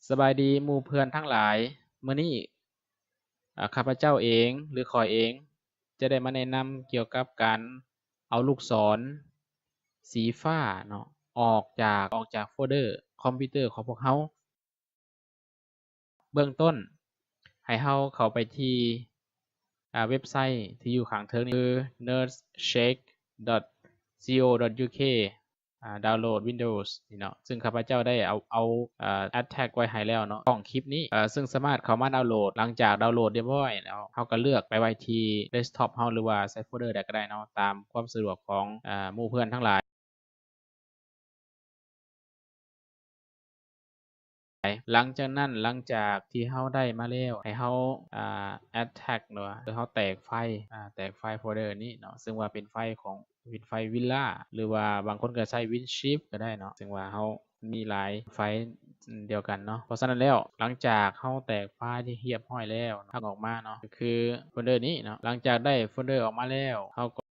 ສະບາຍດີໝູ່ເພື່ອນທັງຫຼາຍ, ມື້ນີ້ ອາ ຂ້າພະເຈົ້າເອງ ຫຼື ຂ້ອຍເອງ ຈະໄດ້ມາແນະນຳກ່ຽວກັບການເອົາລູກສອນສີຟ້າເນາະ ອອກຈາກ ອອກຈາກໂຟນເດີຄອມພິວເຕີຂອງພວກເຮົາ. ເບື້ອງຕົ້ນ ໃຫ້ເຮົາເຂົ້າໄປທີ່ ອາ ເວັບໄຊທີ່ຢູ່ຂ້າງເທິງນີ້ ຄື nerdshake.co.uk ອາ download Windows ນີ້ເນາະ, ຊຶ່ງຂ້າພະເຈົ້າໄດ້ເອົາ ເອົາ ອາ attack ໄວ້ໃຫ້ແລ້ວເນາະ ຂອງຄລິບນີ້ ເຊິ່ງສາມາດເຂົ້າມາດາວໂຫຼດ. ຫຼັງຈາກດາວໂຫຼດຮຽບຮ້ອຍແລ້ວ ເຮົາກໍເລືອກໄປໄວ້ທີ່ desktop ເຮົາ ຫຼືວ່າໃສ່ໂຟນເດີໃດກໍໄດ້ເນາະ ຕາມຄວາມສະດວກຂອງ ອາ ໝູ່ເພື່ອນທັງຫຼາຍ. ຫຼັງຈາກນັ້ນ ຫຼັງຈາກທີ່ເຮົາໄດ້ມາແລ້ວ ໃຫ້ເຮົາ ອາ attack ເນາະ ຄືເຮົາແຕກໄຟ ອາ ແຕກໄຟໂຟນເດີນີ້ເນາະ ຊຶ່ງວ່າເປັນໄຟຂອງ ເປັນໄຟວິນລາ ຫຼືວ່າບາງຄົນກໍໃຊ້ວິນຊີບກໍໄດ້ເນາະ ຊຶ່ງວ່າເຮົາມີຫຼາຍໄຟດຽວກັນເນາະ. ເພາະສະນັ້ນແລ້ວ ຫຼັງຈາກເຮົາແຕກໄຟລ໌ຮຽບຮ້ອຍແລ້ວ ເຮົາອອກມາເນາະ ກໍຄືໂຟນເດີນີ້ເນາະ. ຫຼັງຈາກໄດ້ໂຟນເດີອອກມາແລ້ວ ເຮົາກໍ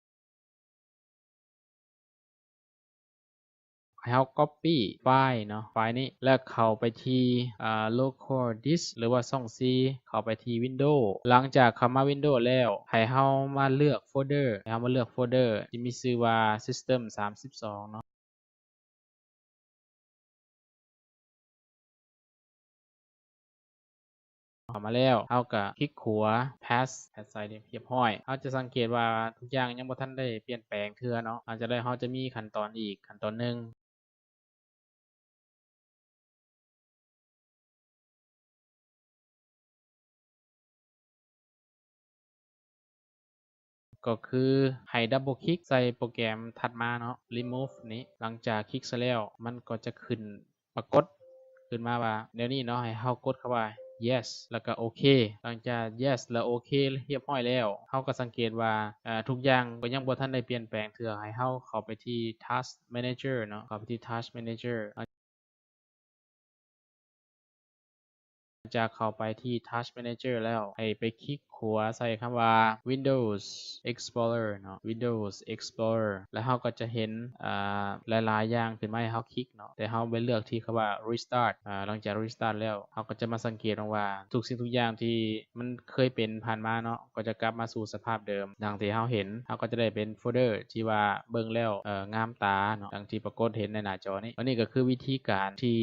ໃຫ້ເຮົາ copy ໄຟລ໌ເນາະ ໄຟລ໌ນີ້ ແລ້ວເຂົ້າໄປທີ່ ອາ local disk ຫຼືວ່າຊ່ອງສີ່ ເຂົ້າໄປທີ່ Windows. ຫຼັງຈາກເຂົ້າມາ Windows ແລ້ວ ໃຫ້ເຮົາມາເລືອກໂຟນເດີ ໃຫ້ເຮົາມາເລືອກໂຟນເດີທີ່ມີຊື່ວ່າ System ສາມສິບສອງເນາະ. ເຂົ້າມາແລ້ວ ເຮົາກໍຄລິກຂວາ paste ໃສ່ຮຽບຮ້ອຍ. ເຮົາຈະສັງເກດວ່າທຸກຢ່າງຍັງບໍ່ທັນໄດ້ປ່ຽນແປງເທື່ອເນາະ ຫຼັງຈາກນັ້ນເຮົາຈະມີຂັ້ນຕອນອີກຂັ້ນຕອນໜຶ່ງ ກໍຄືໃຫ້ double click ໃສ່ໂປຣແກຣມຖັດມາເນາະ remove ນີ້. ຫຼັງຈາກຄລິກໃສ່ແລ້ວ ມັນກໍຈະຂຶ້ນ ປາກົດຂຶ້ນມາວ່າແນວນີ້ເນາະ ໃຫ້ເຮົາກົດຄຳວ່າ yes ແລ້ວກໍໂອເຄ. ຫຼັງຈາກ yes ແລ້ວໂອເຄຮຽບຮ້ອຍແລ້ວ ເຮົາກໍສັງເກດວ່າ ອາ ທຸກຢ່າງກໍຍັງບໍ່ທັນໄດ້ປ່ຽນແປງເທື່ອ. ໃຫ້ເຮົາເຂົ້າໄປທີ່ Task Manager ເນາະ ເຂົ້າໄປທີ່ Task Manager. ຈາກເຂົ້າໄປທີ່ Task Manager ແລ້ວ ໃຫ້ໄປຄລິກຂວາໃສ່ຄຳວ່າ Windows Explorer ເນາະ Windows Explorer ແລ້ວເຮົາກໍຈະເຫັນ ອາ ຫຼາຍໆຢ່າງຂຶ້ນມາໃຫ້ເຮົາຄລິກເນາະ ແຕ່ເຮົາໄປເລືອກທີ່ຄຳວ່າ Restart. ອາ ຫຼັງຈາກ Restart ແລ້ວ ເຮົາກໍຈະມາສັງເກດເບິ່ງວ່າ ທຸກສິ່ງທຸກຢ່າງທີ່ມັນເຄີຍເປັນຜ່ານມາເນາະ ກໍຈະກັບມາສູ່ສະພາບເດີມ ດັ່ງທີ່ເຮົາເຫັນ. ເຮົາກໍຈະໄດ້ເປັນໂຟນເດີທີ່ວ່າເບິ່ງແລ້ວ ເອີ ງາມຕາເນາະ ດັ່ງທີ່ປາກົດເຫັນໃນໜ້າຈໍນີ້. ອັນນີ້ກໍຄືວິທີການທີ່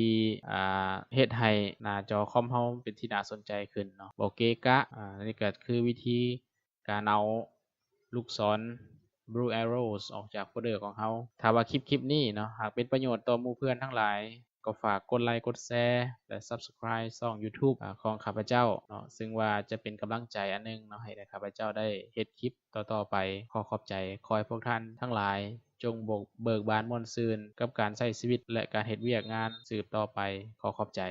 ອາ ເຮັດໃຫ້ໜ້າຈໍຄອມເຮົາເປັນທີ່ໜ້າສົນໃຈຂຶ້ນເນາະ ບໍ່ເກະກະ. ອາ ອັນນີ້ກໍຄືວິທີການເອົາລູກສອນ Blue Arrows ອອກຈາກໂຟນເດີຂອງເຮົາ. ຖ້າວ່າຄລິບ ຄລິບນີ້ເນາະ ຫາກເປັນປະໂຫຍດຕໍ່ໝູ່ເພື່ອນທັງຫຼາຍ ກໍຝາກກົດໄລ ກົດແຊ ແລະ Subscribe ຊ່ອງ YouTube ອາ ຂອງຂ້າພະເຈົ້າເນາະ ຊຶ່ງວ່າຈະເປັນກຳລັງໃຈອັນໜຶ່ງເນາະ ໃຫ້ແກ່ຂ້າພະເຈົ້າໄດ້ເຮັດຄລິບຕໍ່ໆໄປ. ຂໍຂອບໃຈ. ຂໍໃຫ້ພວກທ່ານທັງຫຼາຍຈົ່ງເບີກ ເບີກບານມ່ວນຊື່ນກັບການໃຊ້ຊີວິດ ແລະ ການເຮັດວຽກງານສືບຕໍ່ໄປ. ຂໍຂອບໃຈ.